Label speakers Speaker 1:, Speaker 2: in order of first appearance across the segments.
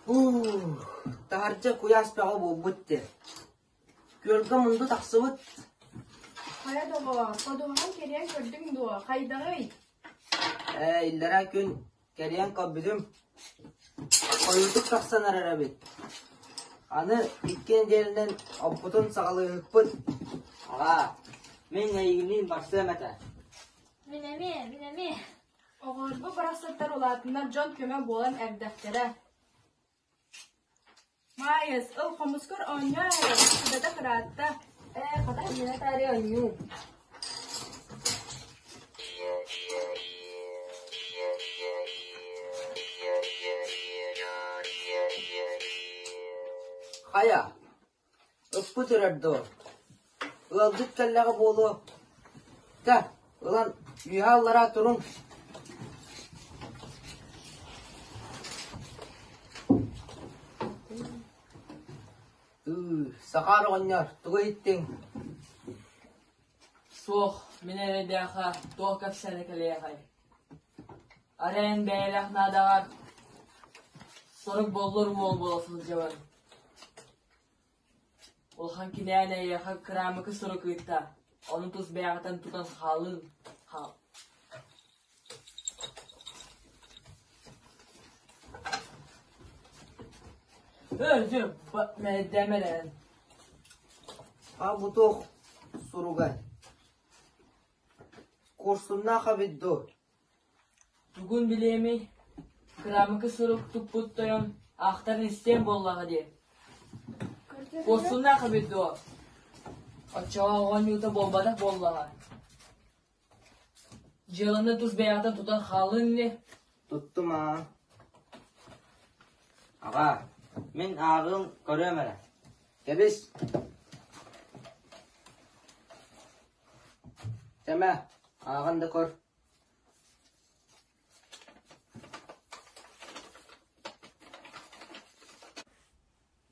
Speaker 1: Таһырдьа куйаас бөҕө буолбут дии. Күөлгэ мунду тахсыбыт.
Speaker 2: Хайа доҕоор, ходуһаҕын кэрийэн көрдүҥ дуо, хайдаҕый?
Speaker 1: Ээ, иллэрээ күн кэрийэн көрбүтүм, хойуутук тахсан эрэр эбит. Аны икки нэдиэлэнэн оппутун саҕалыыһыкпыт. Аҕаа, мин эйигинниин барсыам этэ.
Speaker 2: Мин эмиэ, мин эмиэ. Оҕолорбут барахсаттар улаатыннар дьон көмө буолан эрдэхтэрэ. Маайыс, ыл хомускар оонньоо эрэ, сүбэтэх ыраатта.
Speaker 3: Ээ, хата иһинэ таарыйа оонньуу.
Speaker 1: Хайа, Ыппыт үрэр дуо? Ыалдьыт кэллэҕэ буолуо. Чэ, ылан үөһэ-аллараа туруҥ. Ыы, Сахаар оҕонньор, тугу иһиттиҥ?
Speaker 4: Суох, мин эрэйдээххэ туох кэпсээнэ кэлиэхэй? Арай эн бэйэлээх наадаҕар сорук боллур уол буола сылдьабын. Улахан кинээн эйиэхэ кыраамыкы сурук ыытта, ону тус бэйэҕиттэн тутан хаалыҥ хаал Өлдүм, мэһэйдээмэ эрэ эн.
Speaker 1: А бу туох суругай? Куорсуннаах эбит дуо?
Speaker 4: Тугун билиэмий, кыраамыкы сурук туппут тойон аахтарын истиэм буоллаҕа дии. Куорсуннаах эбит дуо? Оччоҕо оонньуута буолбатах буоллаҕа. Дьыаланы тус бэйэҕиттэн тутан хаалыҥ ини.
Speaker 1: Туттум аа. Аҕаа, мин ааҕыым көрүөм эрэ. Кэбис. Сэмэ, ааҕан да көр.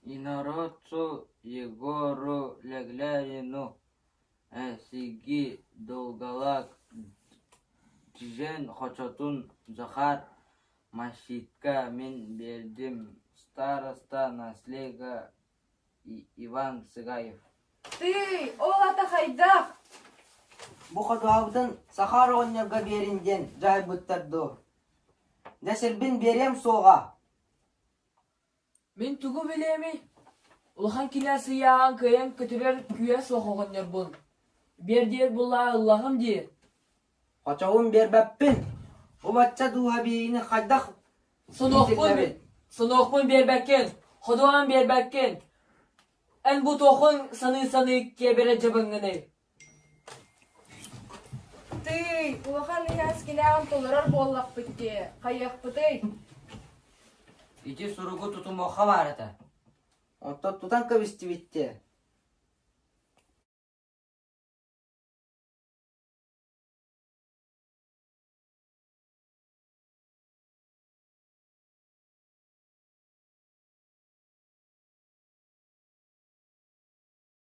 Speaker 1: Инородцу Егору Леглярину Сиги Долгалаах Чжэн хочотун Захар Маситка мин биэрдим староста наслега Иван Сыгаев
Speaker 2: Тыый, ол ата хайдах?
Speaker 1: Бу ходуһабытын Сахар оҕонньорго биэрин диэн дьаһайбыттар дуо? Дьэ сирбин биэриэм суоҕа.
Speaker 4: Мин тугу билиэмий? Улахан кинээс ыйааҕын кыайан көтүрэр күүһэ суох оҕонньорбун. Биэр диэр буллаа ыллаҕым дии.
Speaker 1: Хочоҕун биэрбэппин. Убачча дууһа биһигини хайдах
Speaker 4: Сонуохпун, сонуохпун биэрбэккин, ходуһан биэрбэккин. Эн бу туохун саныы-саныы киэбирэ дьабыҥҥыный?
Speaker 2: Тыый, улахан ыйаас кинээҕин толорор буоллахпыт дии, хайыахпытый?
Speaker 1: Ити суругу тутумуохха баар этэ. Онтон тутан кэбистибит дии.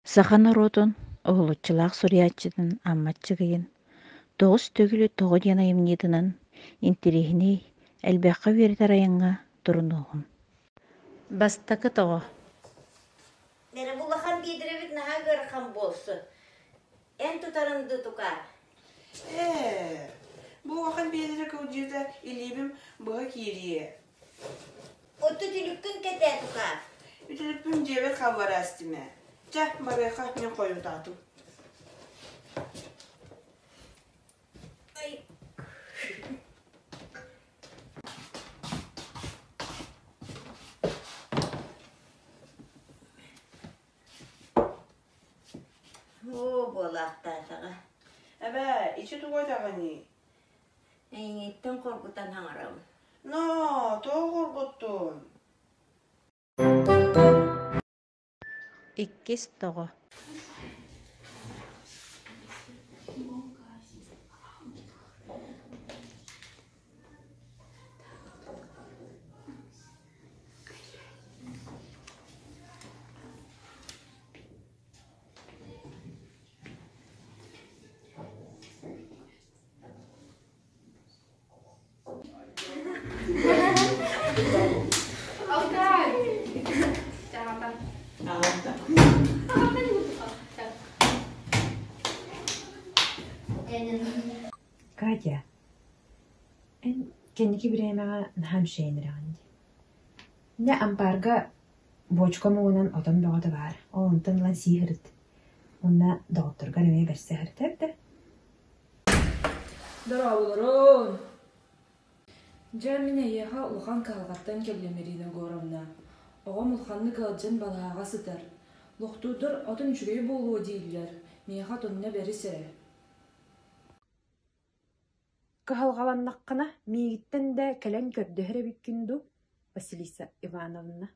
Speaker 5: Саха норуотун уһулуччулаах суруйааччытын Амма Аччыгыйын «Тоҕус төгүлү тоҕо» диэн айымньытынан интэриэһинэй, элбэххэ үөрэтэр айаҥҥа турунуоҕум. Бастакы тоҕо
Speaker 6: Эрэ бу улахан биэдэрэбит наһаа ыарахан буолсу. Эн тутарын дуу тукаар?
Speaker 7: Ээ, бу улахан биэдэрэ кылдьыыта илиибим быһа киириэ.
Speaker 6: Отту түлүккүн кэтээ тукаар.
Speaker 7: Үтүлүкпүн дьиэбэр хааллараастым ээ. Чэ, барыахха, мин хойутаатым.
Speaker 6: Ай. Оо, буолаахтаатаҕа.
Speaker 7: Эбээ, ичи тугу этэҕиний?
Speaker 6: Эйигиттэн хоргутан хаҥарабын.
Speaker 7: Ноо, тоҕо хоргуттун?
Speaker 5: Иккис тоҕо
Speaker 2: Алтай!
Speaker 8: Катя, эн кэнники бириэмэҕэ наһаа үчүгэйин эрэҕин дии. Дьэ, ампаарга буочука муҥунан отон бөҕөтө баар, ол онтон ылан сии сырыт. Уонна доҕотторгор эмиэ бэрсэ сырыт эбитэ.
Speaker 9: Дорооболорун! Дьэ, мин эйиэхэ улахан кыһалҕаттан кэллим, Ирина Егоровна. Оҕом улаханнык ыалдьан балыыһаҕа сытар. Лохтуурдар отун үчүгэй буолуо дииллэр, миэхэ отунна бэрис эрэ.
Speaker 8: Кыһалҕаланнаххына, миигиттэн да кэлэн көрдөһөр эбиккин дуу, Василиса Ивановна?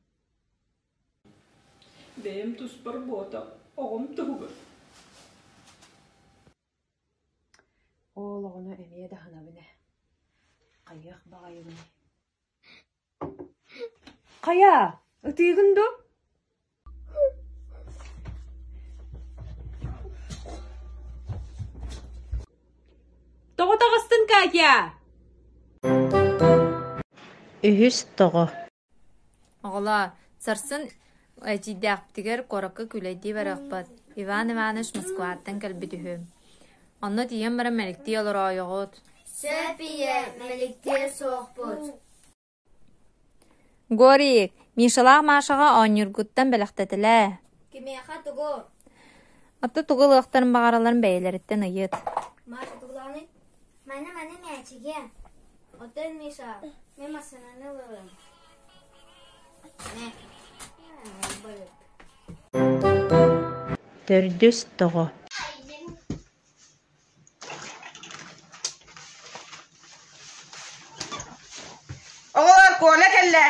Speaker 9: Бэйэм туспар буотах, оҕом туһугар.
Speaker 8: Ол оҕону эмиэ да аһынабын ээ, хайыах баҕайыбыный Хайа, ытыыгын дуу? Тоҕо таҕыстыҥ, Катя?
Speaker 5: Үһүс тоҕо
Speaker 10: Оҕолоор, сарсын эдьиийдээхпитигэр куоракка күүлэйдии барыахпыт, Иван Иванович Москваттан кэлбит үһү. Онно тиийэн баран мэликтии олороойоҕут
Speaker 11: Сөп ийэ, мэликтиэ суохпут
Speaker 10: Горик, Мишалаах Машаҕа оонньуургуттан бэлэхтэтилээ
Speaker 11: Кимиэхэ тугу?
Speaker 10: Оттон тугу ылыахтарын баҕаралларын бэйэлэриттэн ыйыт
Speaker 11: Маша тугулааный? Маны маны мээчигэ. Оттон Миша, мин массыынаны ылыам.
Speaker 5: Төрдүс тоҕо
Speaker 7: Оҕолор, Коля кэллэ!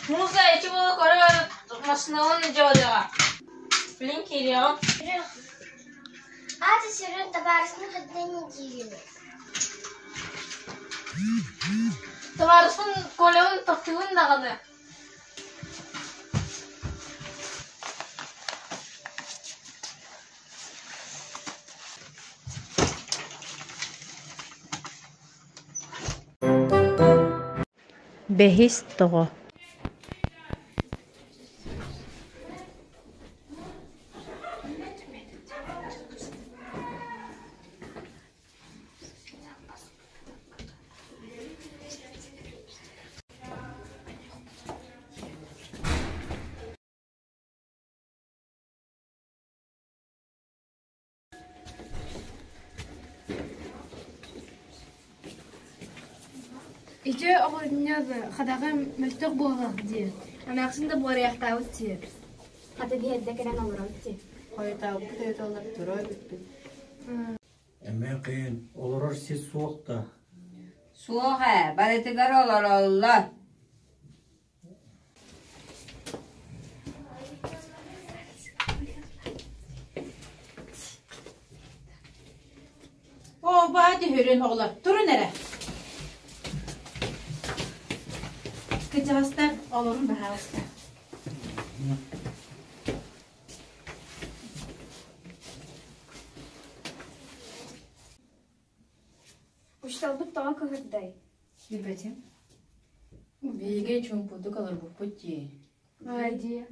Speaker 2: Муза ити буола көрө машиналын дьоодоҕо. Блин, киириэҕим.
Speaker 11: Аата сүрүн табаарысын хадда диигин.
Speaker 2: Табаарыспын Колябын таптыыбын даҕаны.
Speaker 5: Бэһис тоҕо
Speaker 2: Ити оҕонньор хадаҕа мөлтөх буоллах дии, эмээхсин да буорайахтаабыт дии.
Speaker 11: Хата биһэрдэ кэлэн олорон дии.
Speaker 7: Хойутаабыт ыйыталлар тура эбиппит.
Speaker 12: Эмиэ кыйын олорор сир суох да
Speaker 6: Суох ээ, барытыгар олороллор.
Speaker 13: Оо, баа түһүрүн оҕолор, турун эрэ. Кырдьаҕастар, олорун баһаалыста.
Speaker 11: Учууталбыт тоҕо кыһырдай?
Speaker 3: Билбэтим. Биһиги чуумпутук олорбуппут дии.
Speaker 2: Дии.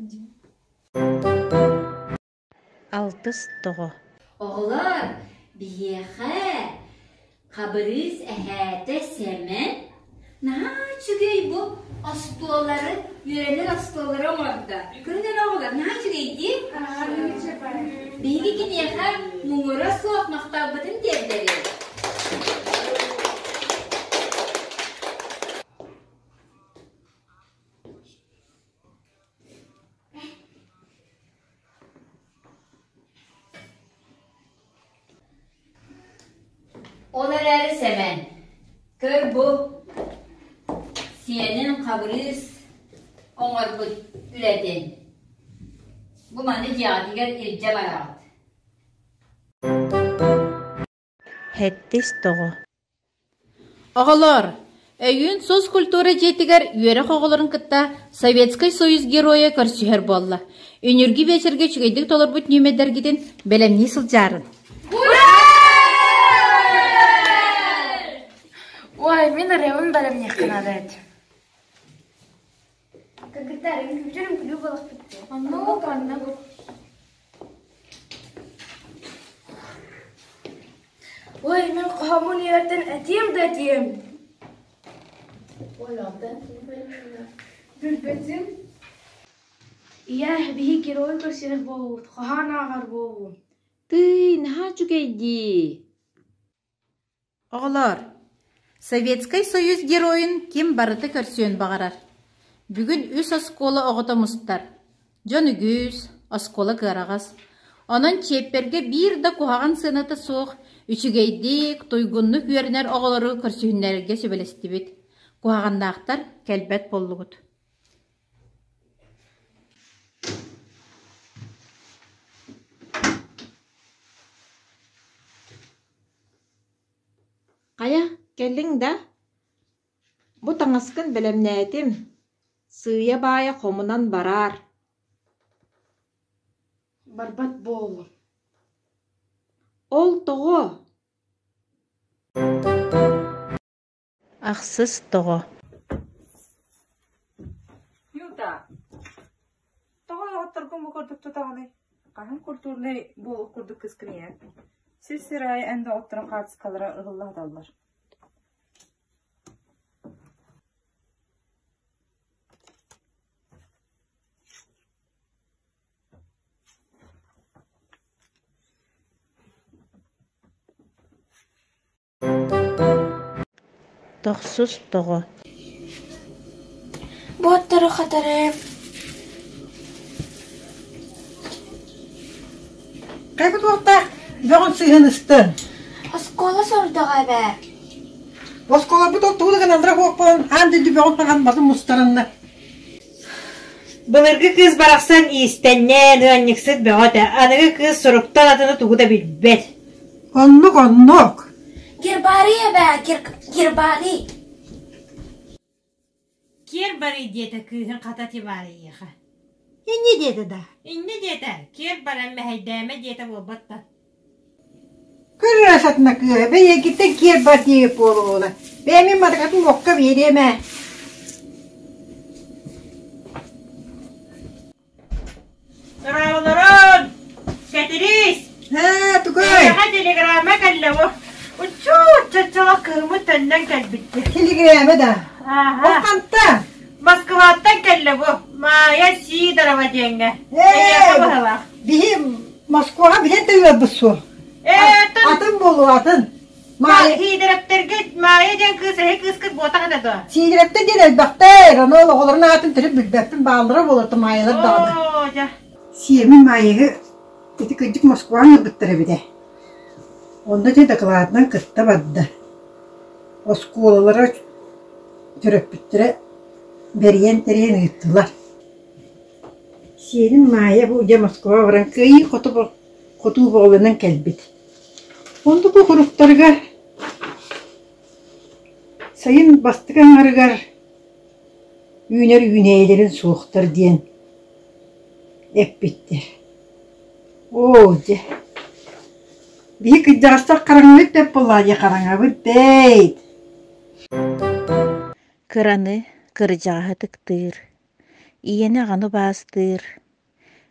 Speaker 5: Алтыс тоҕо
Speaker 6: Оҕолор, биһиэхэ Хабырыыс эһээтэ Сэмэн наһаа үчүгэй бу остуоллары, үөрэнэр остуоллары оҥордо. Көрүн эрэ оҕолор, наһаа үчүгэй дии. Биһиги киниэхэ муҥура суох махталбытын тиэрдэбит. Ол эрээри Сэмэн, көр бу сиэнин Хабырыыс оҥорбут үлэтин. Бу маны дьиэҕитигэр илдьэ бараҕыт.
Speaker 5: Сэттис тоҕо
Speaker 13: Оҕолоор, өйүүн соцкультура дьиэтигэр үөрэх оҕолорун кытта Советскай Союз Геройа көрсүһэр буолла. Үнүргү биэчэргэ үчүгэйдик толорбут нүөмэрдэргитин бэлэмнии сылдьаарын.
Speaker 11: Ой, мин ырыабын бэлэмниэххэ наада этэ. Кыргыттар, үҥкүүтүн үҥкүүлүү буолуохпут дуо?
Speaker 2: Оннук, оннук.
Speaker 11: Ой, мин хоһооммун үөртэн этиэм да этиэм.
Speaker 2: Билбэтим.
Speaker 11: Ийээ, биһи герой көрсүһэр буолуубут, хоһоон ааҕар буолуум.
Speaker 13: Тыый, наһаа үчүгэй дии. Оҕолоор, Советскай Союз геройун ким барыта көрсүөн баҕарар. Бүгүн үс оскуола оҕото мустар. Дьон үгүс, оскуола кыараҕас. Онон чиэппэргэ биир да куһаҕан сыаната суох, үчүгэйдик, туйгуннук үөрэнэр оҕолору көрсүһүннэрэргэ сүбэлэстибит. Куһаҕаннаахтар кэлбэт буоллугут.
Speaker 14: Хайа, кэллиҥ да? Бу таҥаскын бэлэмнээтим, сыыйа-баайа хомунан бараар
Speaker 11: Барбат буоллум.
Speaker 14: Ол тоҕо?
Speaker 5: Ахсыс тоҕо
Speaker 15: Юта, тоҕо доҕотторгун бу курдук тутаҕыный? Хаһан культурнай буолуох курдук кыскын ийэ? Сир-сир аайы эн доҕотторуҥ хаартыскалара ыһылла сыталлар.
Speaker 5: Тохсус тоҕо
Speaker 11: Буоттары хатарым.
Speaker 16: Хайбыт уохтаах бөҕүн сыыһын ыстын.
Speaker 11: Оскуола сордоҕо эбээ.
Speaker 16: Оскуолабыт ол тугу да гыналлара суохпун аан дойду бөҕүн хаҕан батын мустарынна.
Speaker 17: Былыргы кыыс барахсан иистэнньээн, ыанньыксыт бөҕө этэ, аныгы кыыс суруктан атыны тугу да билбэт.
Speaker 16: Оннук, оннук.
Speaker 11: Гербарий эбээ, гербарий.
Speaker 17: Киэр барый диэтэ кыыһын хата Тимарийиэхэ.
Speaker 16: Инньэ диэтэ да?
Speaker 17: Инньэ диэтэ, киэр баран мэһэйдээмэ диэтэ буолбат да.
Speaker 16: Көрөр сатына кыыһа, бэйэгиттэн киэр бар диэбит буолуола. Бэйэмин матыкатын уокка биэриэм ээ.
Speaker 17: Дорооболорун! Кэтириис!
Speaker 16: Ээ, тугуй?
Speaker 17: Эйиэхэ телеграмма кэллэ бу. Уччуу, чоччолох кыһыммыт төннөн кэлбиттэр.
Speaker 16: Телеграмма да?
Speaker 17: Ааһа.
Speaker 16: Ол хантан?
Speaker 17: Москваттан кэллэ бу. Майя Сидорова диэҥҥэ. Эйиэхэ быһалаах.
Speaker 16: Биһи Москваҕа билэн да ыалбыт суох.
Speaker 17: Ээ,
Speaker 16: Атын буолуо, атын.
Speaker 17: Маайа Сиидэрэптэргэ Маайа диэн кыыс эһи кыыскыт буотах этэ дуо?
Speaker 16: Сиидэрэптэр диэн элбэхтэр, ону ол оҕолорун аатын төрүт билбэппин, бааллара буолуо Маайалар даҕаны.
Speaker 17: Оо, дьэ.
Speaker 16: Сиэмин Маайаһы ити кырдьык Москваҕа ыҥырбыттар эбитэ. Онно дьэ дакылаатынан кытта барда. Оскуолалара төрөппүттэрэ бэрийэн-тэрийэн ыыттылар. Сиэним Маайа бу дьэ Москваҕа баран кыайыы хоту хотуу боҕуланан кэлбит. Онтук уһуруктарыгар сайын бастакы аҥарыгар үүнэр үүнээйилэрин суохтар диэн эппиттэр. Оо, дьэ, биһи кырдьаҕастар хараҥабыт бэрт буоллаҕа дии, хараҥабыт бэйт.
Speaker 5: Кыраны, кырдьаҕаһы ытыктыыр, ийэни-аҕаны убаастыыр,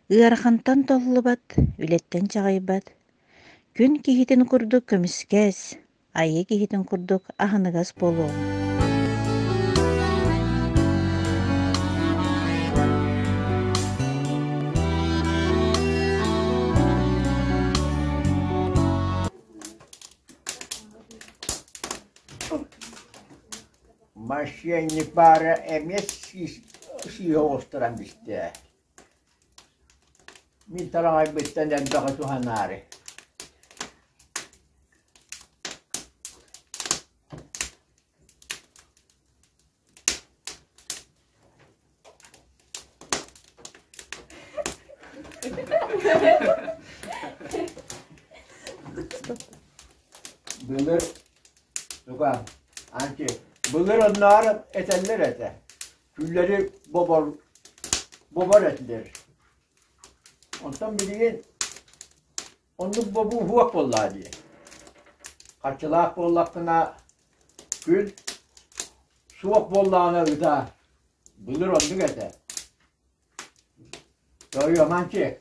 Speaker 5: Ыарахантан толлубат, үлэттэн чаҕыйбат, күн киһитин курдук көмүскэс, айыы киһитин курдук аһыныгас буолуоҕуҥ.
Speaker 18: Мошенник баара эмиэ сыыһа оҕустаран бистэ. Мин тараҕайбыттан элбэҕи туһанаары. Былыр Туга, анти, былыр онноор этэллэр этэ. Күллэри бобор, бобор этилэр. Онтон билигин оннук бобуу суох буоллаҕа дии. Харчылаах буоллаххына күл. Суох буоллаҕына ытаа. Былыр оннук этэ. Тоойуоманчик,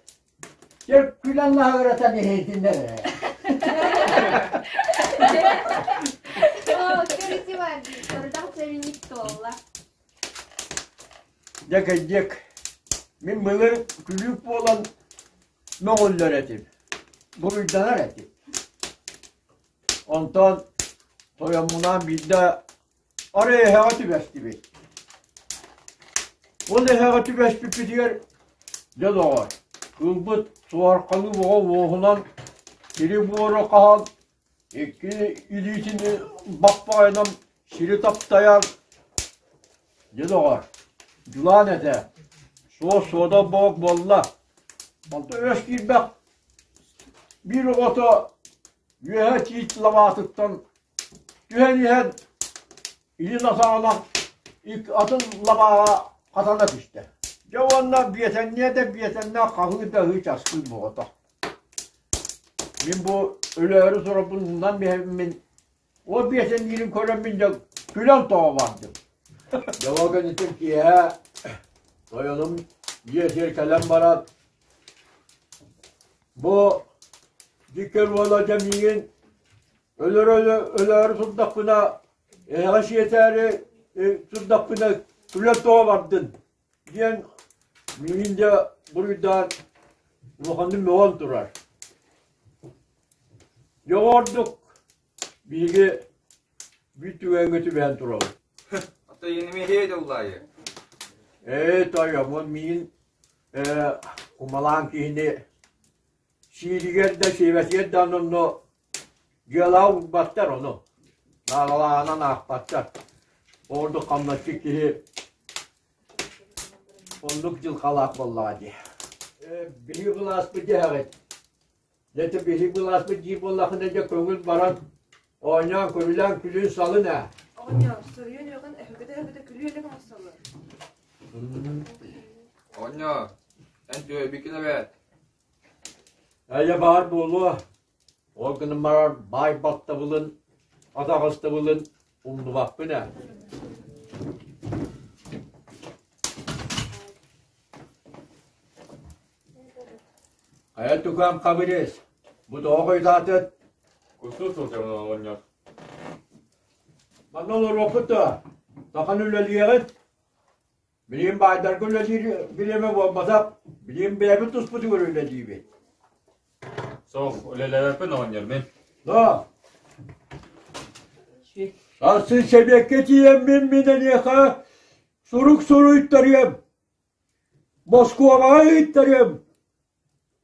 Speaker 18: чэ күлэн лаһыгыратан иһитиннэр эрэ.
Speaker 2: Оо, көрүтү сорудах сэринник туолла.
Speaker 18: Дьэ кырдьык, мин былыр күлүүк буолан мөҕүллэр этим, буруйданар этим. Онтон тойоммунаан биирдэ арай эһэҕэ түбэстибит. Ол эһэҕэ түбэспиппитигэр дьэ доҕор, кыылбыт суорҕаны оҕо уоһунан сири-буору хаһан икки илиитин баппаҕайынан сири таптайан дьэ доҕор, дьулаан этэ, суос-суодал боҕук буолла. Онтон өс киирбэх биир оҕото үөһэ тиит лабаатыттан түһэн иһэн илин атаҕынан атын лабааҕа хатана түстэ. Дьэ уонна биэтэҥниэ да биэтэннээх хаһыы да ыһыы часкыы буолбатах. Мин бу өлөөрү турарбын умнан биһэммин ол биэтэҥниирин көрөммүн дьэ күлэн тоҕо бардым. Дьэ ол кэнниттэн киэһэ тойонум дьиэтигэр кэлэн баран бу диккэр уола дьэ миигин Өлөрө турдахпына, эһэҕэ сиэтээри турдахпына күлэн тоҕо бардын диэн миигин дьэ буруйдаан улаханнык мөҕөн турар. Дьэ ордук биһиги биир түгэҥҥэ түбэһэн турабыт.
Speaker 19: Ата енемеһиэ дыллаайы.
Speaker 18: Ээ тойоммун миигин кумалаан киһини Сииригэр да, сиэбэтигэр да онно дьыалаҕа уурбаттар ону. Наадалааҕынан аахпаттар. Ордук хамначчыт киһи оннук дьылҕалаах буоллаҕа дии. Биһиги былааспыт дьэһэҕит. Дьэ биһиги былааспыт диир буоллаххына дьэ көҥүл баран оонньоон көрүлээн күлүн салын ээ.
Speaker 15: Оҕонньор, суруйан үөҕүн өһүгэтэ-өһүгэтэ күлүү элек оҥостоллор.
Speaker 19: Оҕонньор, эн түөйбүккүн эбээт.
Speaker 18: Эйэ баар буолуо, ол гынан баран баай баттабылын, атаҕастабылын умнубаппын ээ. Хайа тукаам Хабырыыс, бу тоҕо хойутаатыт?
Speaker 19: Кустуу сылдьабын оҕонньор.
Speaker 18: Манна олоруохпут дуо? Сахан үлэлиэҕит. Билигин баайдарга үлэлиир бириэмэ буолбатах, билигин бэйэбит туспутугар үлэлиибит.
Speaker 19: Суох, үлэлээбэппин оҕонньор мин.
Speaker 18: Да. Сарсын сэбиэккэ тиийэммин мин эниэхэ сурук суруйтарыам. Москваҕа ыыттарыам.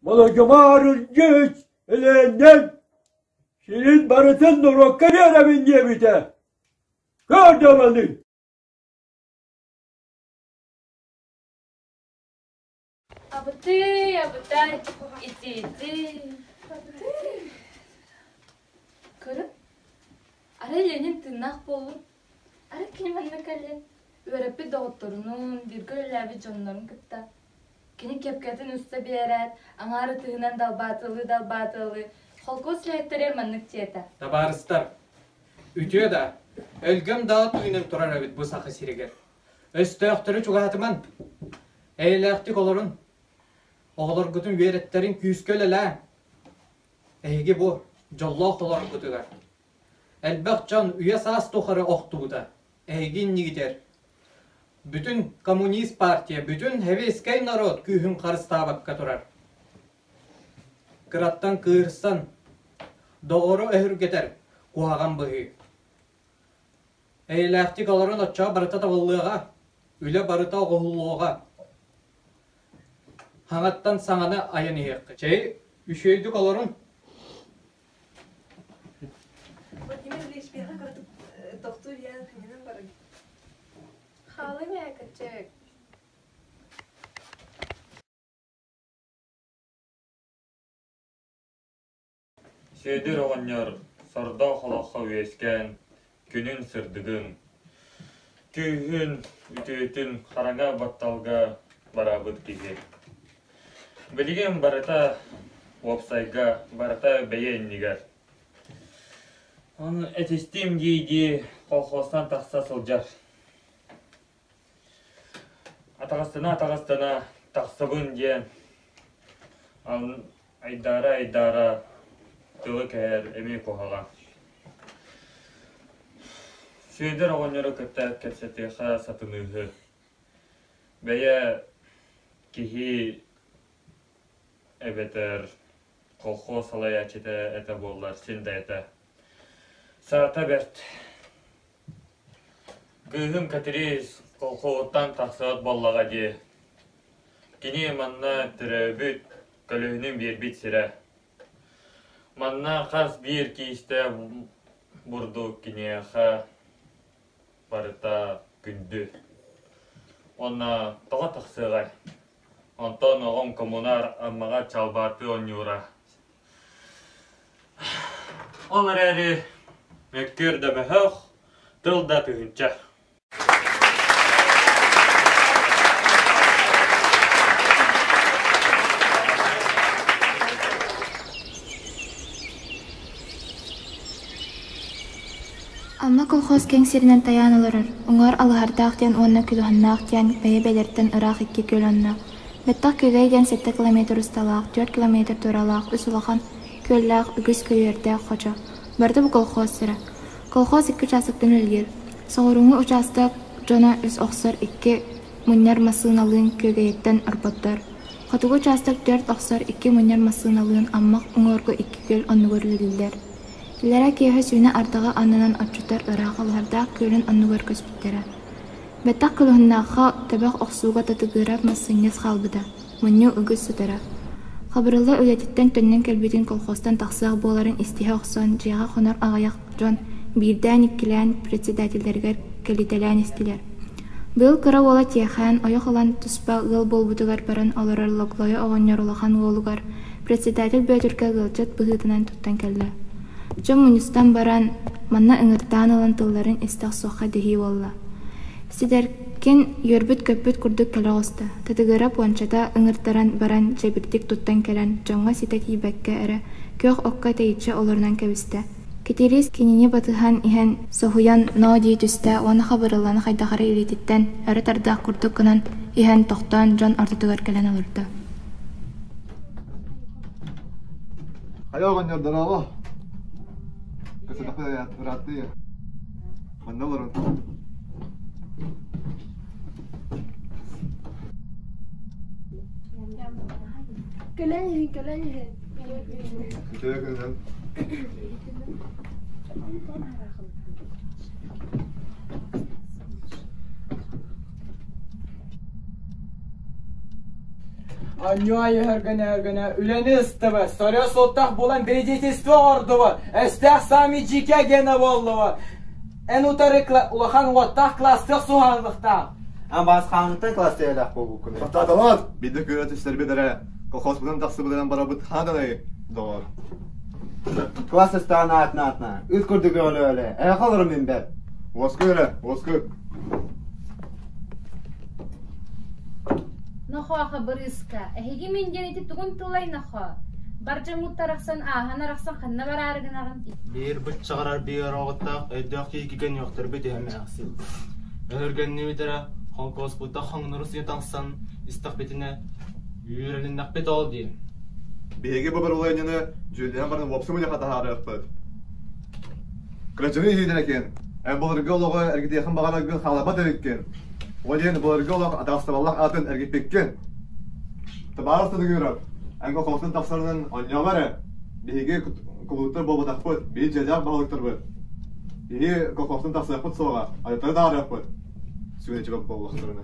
Speaker 18: Молодьумаар Ильич Ленин сирин барытын норуокка биэрэбин диэбитэ. Көрдөмөлүй.
Speaker 10: Абытый, абытай, ити-ити. Көрүҥ, арай Ленин тыыннаах буоллун, арай кини манна кэллин, үөрэппит доҕотторунуун, бииргэ үлэлээбит дьоннорун кытта. Кини кепкатын уста биэрээт, аҥаар ытыһынан далбаатылыы-далбаатылыы, холкуос үлэһиттэригэр маннык диэтэ.
Speaker 20: Табаарыстар, Үтүө да, өлгөм да от үүнэн турар эбит бу Саха сиригэр. Өстөөхтөрү чугаһатыман, эйэлээхтик олорун, оҕолоргутун үөрэттэрин күүскэ үлэлээҥ. Эһиги бу дьоллоох олоргутугар. Элбэх дьон үйэ-саас тухары охтубута, эһиги иннигитэр. Бүтүн коммунист партия, бүтүн сэбиэскэй норуот күүһүн харыстаабакка турар. Кыраттан кыырсан, доҕору өһүргэтэр куһаҕан быһыы. Эйэлээхтик олорон оччоҕо барыта табыллыаҕа, үлэ барыта оҕоһуллуоҕа. Хаҥаттан саҥаны айан иһиэххэ. Чэй, үчүгэйдик олорун.
Speaker 15: Владимир Ильич биэхэ кыратык тохтуу диэн ханньанан барыҥ.
Speaker 2: Хаалыҥ ээ, кырдьык.
Speaker 19: Сүөдэр оҕонньор сордоох олоххо үөскээн, күнүн сырдыгын, күүһүн, үтүөтүн хараҥа батталга бараабыт киһи. Билигин барыта уопсайга, барыта бэйэ иннигэр. Ону этистим дии-дии колхозтан тахса сылдьар. Атаҕастана-атаҕастана тахсабын диэн айдаара-айдаара тылы кэһэр эмиэ куһаҕан. Сүөдэр оҕонньору кытта кэпсэтиэххэ сатаныыһы. Бэйэ киһи эбэтэр колхоз салайааччыта этэ буоллар син да этэ. Саата бэрт. Кыыһым Кэтириис колхоһуттан тахсыбат буоллаҕа дии. Кини манна төрөөбүт, көлөһүнүн биэрбит сирэ. Манна хас биир киистэ бурдук киниэхэ барыта күндү. Уонна тоҕо тахсыаҕай? Онтон оҕом коммунар Аммаҕа чалбааттыы оонньуура. Ол эрээри мөккүөр да мөһөөх, тыл да тыһыынча.
Speaker 10: Амма колхоз киэҥ сиринэн тайаан олорор, уҥуор Алыһардаах диэн уонна Күлүһаннаах диэн бэйэ-бэйэлэриттэн ыраах икки күөл онно. Бэттэх Күөгэй диэн 7 километр усталаах, 4 километр туоралаах үс улахан күөллээх, үгүс көйүөрдээх хочо. Барыта бу колхоз сирэ. Колхоз икки учаастактан үлэлиир. Соҕурууҥҥу учаастак дьоно үс охсор икки мунньар массыыналыын Күөгэйиттэн орпоттор. Хотугу учаастак түөрт охсор икки мунньар массыыналыын Аммах уҥуоргу икки күөл оннугар үлэлииллэр. Иллэрээ киэһэ сүүнэ ардаҕы аннынан отчуттар ыраах Алыһардаах күөлүн оннугар көспүттэрэ. Бэттэх кылыһыннаахха төбөх охсууга татыгыырап массыынньас хаалбыта, мунньуу үгүс сытара. Хабырылла үлэтиттэн төннөн кэлбитин колхозтан тахсыах буоларын истиһэ охсон дьиэҕэ хонор аҕыйах дьон биирдээн-иккилээн председателлэригэр кэлитэлээн истилэр. Быйыл кыра уола Тиэхээн ойох ылан туспа ыал буолбутугар баран олорор Логлойо оҕонньор улахан уолугар председатель Бүөтүркэ ыалдьыт быһыытынан туттан кэллэ. Дьон мунньустан баран, манна ыҥыртаан ылан тылларын истэ охсуохха дэһии буолла. Сидэркин үөрбүт-көппүт курдук кэлэ оҕуста, Татыгыра пуончата ыҥыртаран баран дьэбирдик туттан кэлэн, дьоҥҥо ситэ тиийбэккэ эрэ, күөх окко тэйиччи олорунан кэбистэ. Кэтириис кинини батыһан иһэн соһуйан ноо дии түстэ уонна хабырыллан хайдах эрэ илиититтэн өрө тардыах курдук гынан иһэн тохтоон дьон ортотугар кэлэн олордо.
Speaker 21: Хайа оҕонньор дорообо. Кысытахпыт ырааттыы. Манна олорун.
Speaker 2: Кэлэн иһин, кэлэн иһин.
Speaker 21: Үтүө күнүнэн.
Speaker 22: Анньуай өһөргөнө-өһөргөнө үлэни ыстыбы, сорё суоттах булан биридительство оҥордубу, өстөөх сами дьиикэ гена буоллубу. Эн утары улахан уоттаах классыах суһаанлыхтаах.
Speaker 21: Ан хааңыттан класс буолбуккун. Хаттааталаат, бидде күрэ түстэрбит эрэ. Колхозпутун тахсыбытынан барабыт хааданай, доҕор.
Speaker 23: Класс ыстаан аатына аатына, ыт курдук өлө-өлө, эһэ олорум мин бэр.
Speaker 21: Уоску эрэ, уоску.
Speaker 2: Нохоо хабырыыска, эһиги мин диэн ити тугун тылай нохоо? Бар дьоҥҥут арахсан ааһан арахсан ханна бараары гынаҕын?
Speaker 24: Биир быччаҕарар биир оҕуттаах өйдөөх киһи кэнниэхтэрбит иһэмээхсин. Өһүргэннибит эрэ, холкуоспута хоҥнору сыа тахсан истэхпитинэ, үүрэлиннэхпит ол дии.
Speaker 21: Биһиги бу барылыанньаны дьүүллэһэн баран уопсай мунньахха таһаарыахпыт. Кырдьыгы иһиинэн экин, эн былыргы олоҕу эргитиэххин баҕараргын хаалабат эбиккин. Ол иһин былыргы олох атаҕастабаллаах аатын эргиппиккин. Табаарыс Тыгыыров, эн колхозтан тахсарынан онньообор эрэ. Биһиги кулууттар буолбатахпыт, биһи дьиэлээх баһылыктарбыт. Биһи колхозтан тахсыахпыт суоҕа, айыттары даҕарыахпыт. Сүгүнэччи буоллахтарына.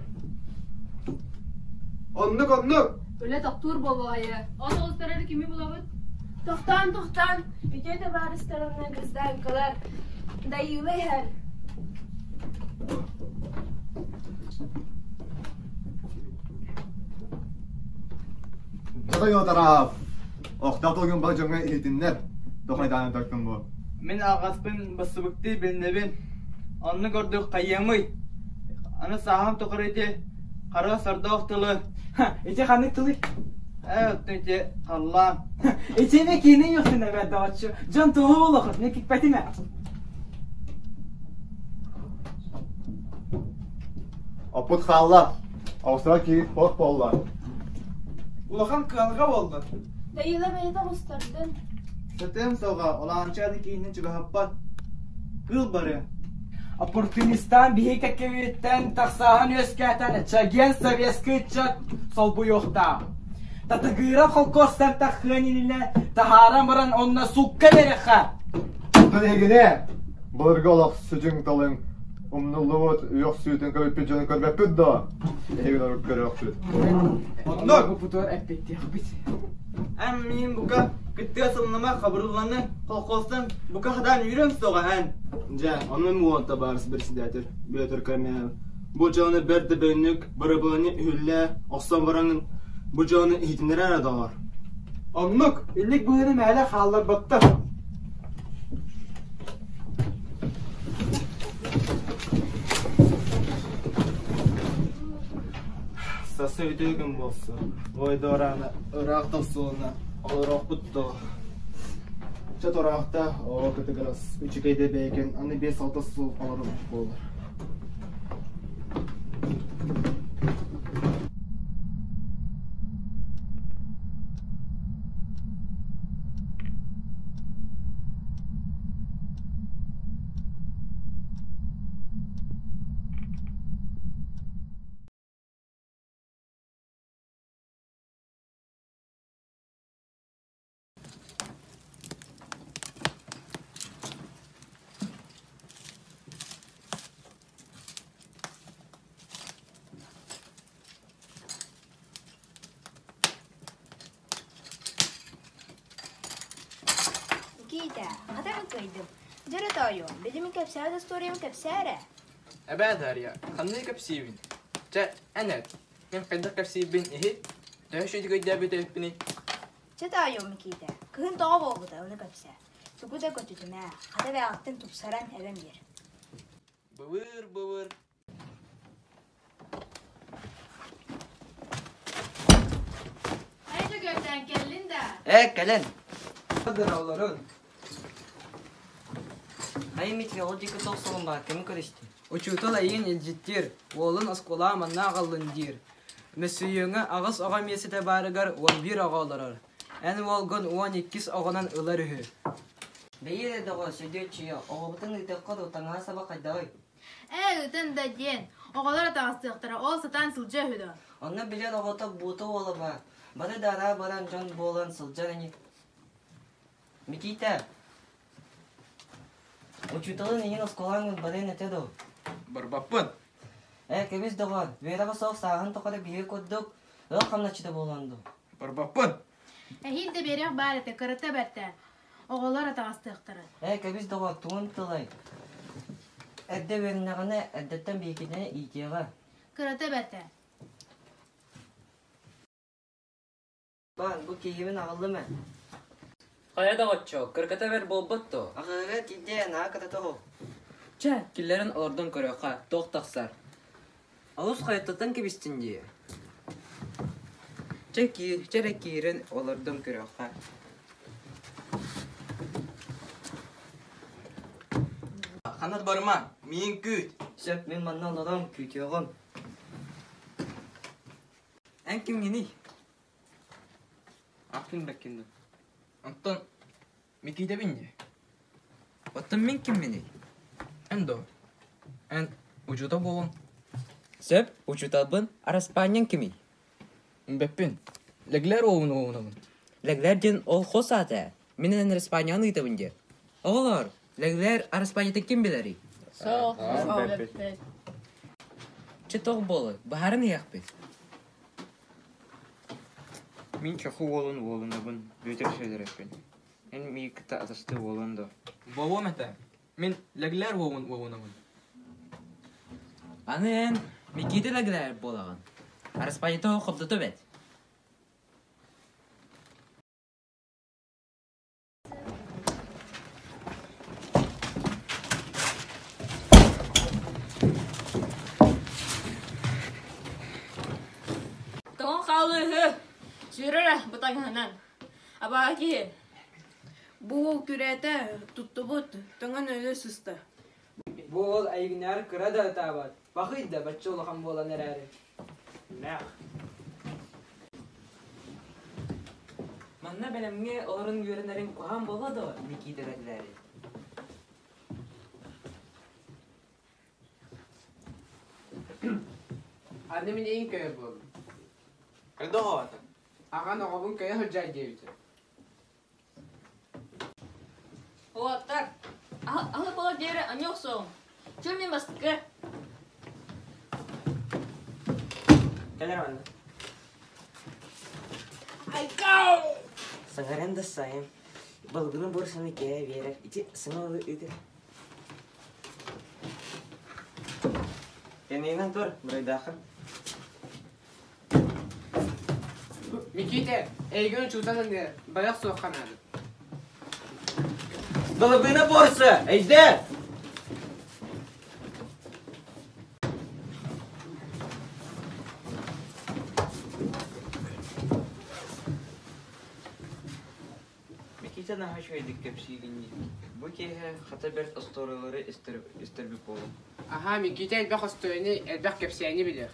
Speaker 21: Оннук, оннук!
Speaker 2: Үлэ тохтуур буолуоҕайа. Ол оҕустарары кими булабыт? Тохтоон, тохтоон, үтүө табаарыстарымна гражданкалар, Дайыыла иһэр.
Speaker 21: Дьадай отараап! Охтоох тылгын бар дьоҥҥо иһитиннэр. Тохайдаан тартым бу.
Speaker 4: Мин алҕаспын бассыбыктыы билинэбин. Оннук ордук хайыамый? Аны сааһым тухары ити хара сордоох тылы
Speaker 22: Ити ханнык тылый?
Speaker 4: Ээ, оттон ити халлаан.
Speaker 22: Итини киинэ юхтун эбээт доҕоччу. Дьон туһу олохот, не кикпэтим ээ.
Speaker 21: Оппут хаалла. Оҕустара киһи туох буолла?
Speaker 22: Улахан кыалга буолла.
Speaker 2: Дайыла бэйэтэ оҕустардын.
Speaker 24: Сытыам суоҕа, олаанча киһини чугаһаппат. Кыыл барыа.
Speaker 22: Оппортунистан биһи кэккэбиттэн тахсааһын үөскээтэн чэгиэн советский ыччат солбуйуохтаах. Татыгыырап холкуостан таххыан иннинэ таһааран баран онно сукка биэрэххэ.
Speaker 21: Оттон эһигини былыргы олох сүдьүҥ тылыҥ умнуллубут үөхсүүтүн көбүппүт дьону көрбөппүт дуо? Эһигин орун көрүөхпүт.
Speaker 22: Оннук бутуар эппиттиэхпит.
Speaker 24: Эн миин бука кыттыа сылныма хабырылланы колхозтан бука хадаан үүрүөҥ суоҕа эн. Дьэ, онно муонта баарыс председатель Бүөтүр Кэмээл. Бу дьону бэрт дөбөҥнүк бырабыланы үһүллээ охсон бараҥын бу дьону иһитиннэрэ эрэ доҕор.
Speaker 22: Оннук, инник быһыыны мээлэ хаалларбаттар.
Speaker 24: Сасы үтүө күн буолсун. Ой, Дорана, ыраах тохсуолуна олоруохпут дуо? Чэ тураахта, оо, кытыгырас, үчүгэй да бэйэкэн, аны 5-6 сыл олорбут буолар.
Speaker 11: Никита, хата мин кыайдым. Дьөрү тоойуом, билимин кэпсээбит историям кэпсээ эрэ.
Speaker 1: Эбээ Дарья, ханныгы кэпсиибин? Чэ, эн эт. Мин хайдах кэпсиирбин иһит, төһө үчүгэй өйдөөбүт эбиппиний?
Speaker 11: Чэ тоойуом Никита, кыһын тоҕо буолбута, ону кэпсээ. Тугу да көтүтүмэ, хата бэҕэттэн тупсаран эбэн биэр.
Speaker 1: Былыр-былыр
Speaker 2: Айда көрдөөн кэллин да?
Speaker 4: Ээ, кэлэн.
Speaker 22: Олорун.
Speaker 4: Хайа Митя, ол диэки туох солун баар, кими көрүстү?
Speaker 1: Учуутал эйигин илдьиттиир, уолун оскуолаҕа манна аҕаллын диир. Мөссүйүөҥҥэ аҕыс оҕо миэстэтэ баарыгар 11 оҕо олорор. Эн уолгун 12-ис оҕонон ылар үһү.
Speaker 4: Бэйи эрэ доҕор, Сөдүөччүйэ, оҕобутун ыытыахха дуу, таҥаһа саба хайдаҕый?
Speaker 2: Ээ, ыытын да диэн, оҕолор атаҕастыахтара, ол сатаан сылдьа үһү дуо?
Speaker 4: Онно билэр оҕото буута уола баар. Бары да араа баран дьон буолан сылдьар ини. Микиитэ, учууталын иһин оскуолаҥ барыан этэ дуо?
Speaker 1: Барбаппын.
Speaker 4: Ээ, кэбис доҕоор, үөрэҕэ суох сааһын тухары биһиги курдук ыал хамначчыта буолуон дуу?
Speaker 1: Барбаппын.
Speaker 2: Эһиил да биэриэх баар этэ, кырата бэрт ээ. Оҕолор атаҕастыахтара.
Speaker 4: Ээ, кэбис доҕоор, тугун тылай? Эрдэ үөрэннэҕинэ, эрдэттэн биһиккитини иитиэҕэ.
Speaker 2: Кырата бэрт ээ.
Speaker 4: Баан, бу киһибин аҕаллым ээ.
Speaker 1: Хайа доҕоччуок, кыргата бэрт буолбут дуо?
Speaker 4: Аҕыыга тиийдэ, наһаа кытата оһол.
Speaker 1: Чэ, киллэрэн олордон көрүөххэ, туох тахсар. Олус хайаттатан кэбистин дии. Чэ, киир, чэ эрэ киирэн олордон көрүөххэ. Ханна да барыма, миин күүт.
Speaker 4: Сөп, мин манна олором, күүтүөҕүм.
Speaker 1: Эн кимҥиний? Ааппын бэккин дуу? Онтон Микиитэбин дии. Оттон мин кимминий? Эн дуо? Эн учуутал буолуоҥ. Сөп, учууталбын. Араспаанньаҥ кимий? Бэппин. Лэглээр уолун уолунабын. Лэглээр диэн ол хос аата ээ. Мин эн араспаанньаҕын ыытабын диэ. Оҕолоор, Лэглээр араспаанньатын ким билэрий?
Speaker 2: Суох.
Speaker 1: Чэ тоҕо буолуой, быһааран иһиэхпит.
Speaker 7: Мин чоху уолун уолунабын, Бүөтүр Сүөдэрэппин. Эн миигин кытта атастыы буолуон дуо?
Speaker 1: Буолуом этэ. Мин Лэглээр уолун уолунабын. Аны эн Микиитэ Лэглээр буолаҕын. Араспаанньата хобдото эбээт.
Speaker 10: Тоҥон хаалыыһы, сүүрэр эрэ бытаҥыһынан. Абааһы киһи.
Speaker 2: Бу уол күрээтэ, туттубут, тоҥон өлө сыста.
Speaker 1: Бу уол эйигиннээҕэр кыра да ытаабат, бахый да бачча улахан буолан эрээри.
Speaker 7: бэлэмнээх.
Speaker 1: Манна бэлэмҥэ олорон үөрэнэриҥ куһаҕан буолла дуо, Никита Бэтлээри?
Speaker 3: Аны мин эйин көйөр буоллум.
Speaker 7: Хайдах оҕото?
Speaker 3: Аҕан оҕобун көйө сылдьар диэбитэ.
Speaker 4: Уолаттар, аһы буола диэри анньа охсуоҕуҥ. Чэ мин бастакы.
Speaker 7: Кэлэр манна.
Speaker 1: Саҥаран да сайын. Балгыны буорсаны кээ биэрэр. Ити саҥа ыытыр.
Speaker 7: Кэннигинэн тур, бурайдааххын.
Speaker 3: Микиитэ, эйигин учуутал ыныа, байах суохха наада.
Speaker 1: Балабына борса, эйдэ!
Speaker 7: Микиитэ наһаа үчүгэйдик кэпсиигин дии. Бу киэһэ хата бэрт остуоруйалары истэрбит буолуҥ.
Speaker 3: Аһаа, Микиитэ элбэх остуоруйаны, элбэх кэпсээни билэр.